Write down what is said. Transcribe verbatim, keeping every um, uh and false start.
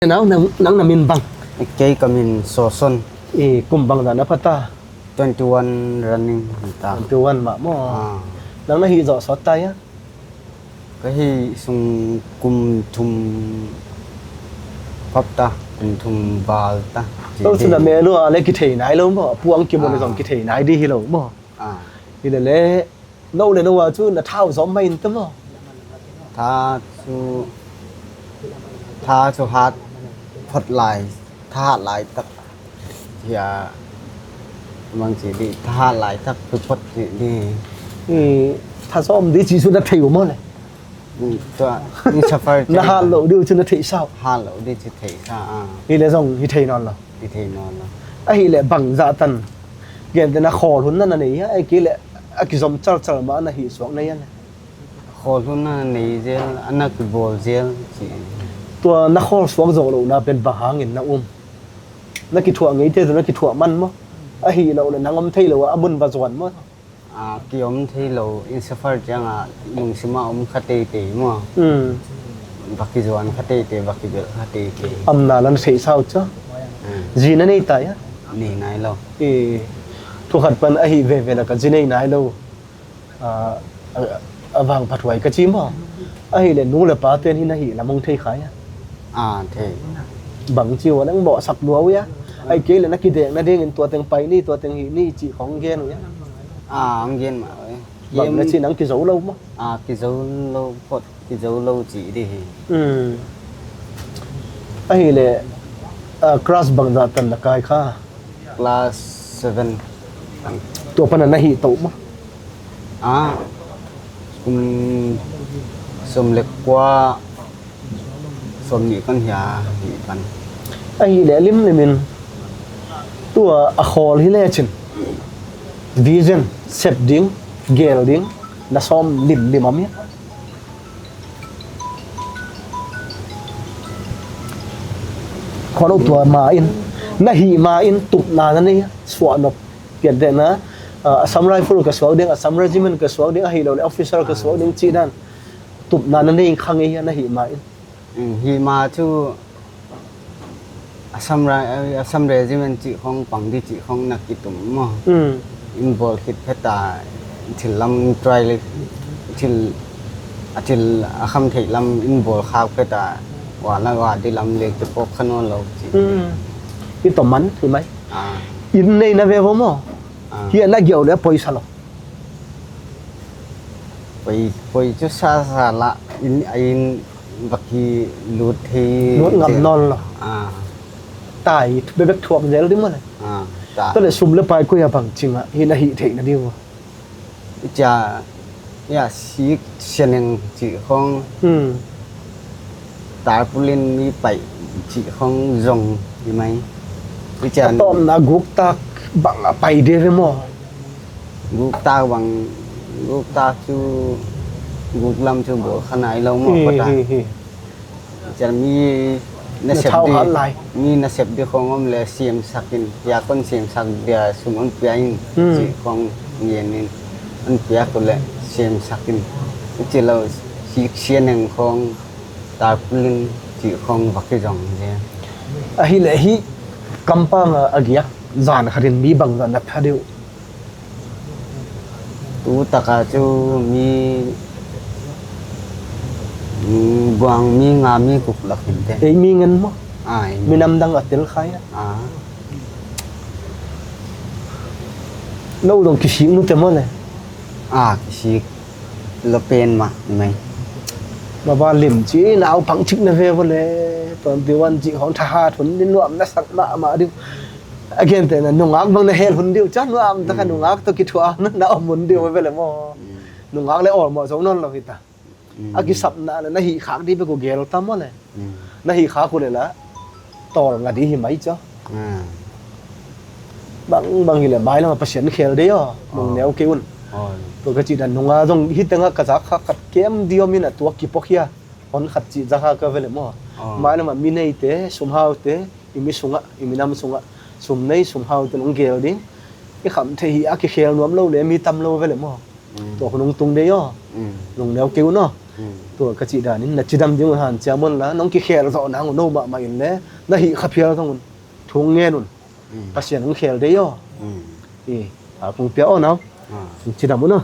Nau, nang, nang na min bang? Kei ka min Sawson. I kum bang dan a pha ta? Twenty one running ta. Twenty one mah maw? Ah. Nang na hih zawh sawt ta ia? Ka hih sung kum thum pap ta, kum thum val ta. Lo cun a mel uh a le kithei nai lo maw? A puang kimu le zong kithei nai di hi lo maw? Ah. Hi le le, no le no a cu na thau zawm mai in ta maw? Tha cu, tha cu hat phot lai, tha hat lai tak. Hia, mang ci di, tha hat lai tak cu phot ci di. I, tha zawm di ci cu na thei uh maw le? Mm, tua, in safar na hat lo di uh cu na thei sau. Hat lo di cu thei sa, ah. Hi le zong hi thei nawn lo. Hi thei nawn lo. Ahi le bang zah tan gen te na khawl hun na na nei hia, ai kei le a kizom calcal mah na hih suak na hia le? Khawl hun na nei zel, a na kibawl zel ci. Tua na khawl suak zawh lohna pen bang hangin na um? Na kithuah ngei te tu na kithuah man maw? Ahi lo le nang om thei lo a, a mun va zuan maw? A, ki om thei lo, in safar ciangah lungsim ah om kha teitei maw? Mm. Va kizuan kha teitei, va kibelh kha teitei. Amna la na theih sau cu. Mm. Zi na nei ta ia? Nei nai lo. I, thu khat pan ahi veve la ka zi nei nai lo. A, a, a vang phathuai ka ci maw? Ahi le nu le pa ten hi na hih lam hong thei kha ia? A, thei. Bang ci uh a nang bawhsak lua uh ia? Ai kei le na kidek nadingin tua teng pai ni, tua teng hih ni cih khong gen uh ia? A, hong gen mah uh ia. Bang na ci nang kizo lo maw? A, kizo lo phot. Kizo lo cih dih hi. Mm. Ahi le, ah, class bangzah tan na kai kha? Class seven. Tua pan a na hih toh maw? Ah, um, sawm le kua, sawm nih kan hia hih pan. Ahi le limlim in tua a khawl hi lecin vision sep ding, gel ding na sawm limlim om hia? Khualo tua ma in, na hih ma in tupna na nei a, suahnop piatdehna, ah, Assam Rifle ka suak ding, Assam Regiment ka suak ding, ahi lo le officer ka suak ding cih dan tupna na nei kha ngei hia na hih ma in? Mm, hih ma cu Assam Ra-, Assam Regiment cih khong pang di cih khong na kitum maw? Mm. In bawl khit phet a thil lam try le thil a thil a kham theih lam in bawl khak phet a wa la wa di lam le kipawk kha nawn lo cih. Mm. I tom man hi mai. Ah. In nei na ve vo maw? Ah. Hi a na giau le poi sa lo. Poi, poi cu sa sa la in a in va ki lut thei. Lut ngam nawn lo. Ah. Tai bebek thuak zel ding maw le? Ah, tai. Tua le sum le pai koi a bang cing ah hi na hih theih na ding maw? Cia, ya sik sianeng cih khong. Hmm. Tarpaulin mi paih cih khong zong hi mai. Cia a tawpna guktak bang a pai de ve maw? Guktak bang, guktak cu guk lam cu bawl kha nai lo maw, hi, khuata. Hi, hi. Cian mi na sep di, mi na sep di khong om le siamsak in, pia kon siamsak dia sum on pia in, hmm, cih khong ngen in, on pia ko le siamsak in, ci lo sik sianeng khong, tarpaulin cih khong va kizong zel. Ahi le hi kampang a, a giak zan khat in mi bang zan na pha deuh? Tu taka cu mi, mi buang mi nga mi guk lak in te. Ei mi ngen maw? Ah, ei mi. Minam dang a tel khai a. Ah. No dong kisik nu te maw le? Ah, kisik lo pen mah mai. Maba lim ci nau pang cik na ve vo le. Tuan ti wan ci hong thahat hun din nuam na sak mah mah ding. A gente na nungak bang na hel hun diu, ca nuam taka nungak tawh kithuah na om hun diu ve le maw? Mm. Nungak le awlmawh zo nawn lo hi ta. Mm. A kisapna le na hih khak dih bek uh gel ta maw le? Mm. Na hih khak uh le la tawl nga dih hi mai cia. Mm. Bang bang hi le mai lama Pasian khel dih aw, nung neu kei un. Tua ka cih dan nunga zong hi tengah ka zak khak khat kem dih aw, min a tuak kipok hia. Hon khat cih zak ha ka ve le maw? Mai lama mi neite, sumhaute, i mi sungah, i minam sungah sum nei sum hau te nong gel ding. I kham thei hi a kikhel nuam lo le mi tam lo ve le maw? Mm. Tua khu nong tung dei aw. Mm. Nong neu kei un aw. Tua ka cih danin na cidam ding un hanciam un la, nong kikhel zawh nang un, no mahmah in le na hih kha phial zong un, thu ngen un. Pasian hong khel dei aw. I a kong pia aw nau. Cidam un aw.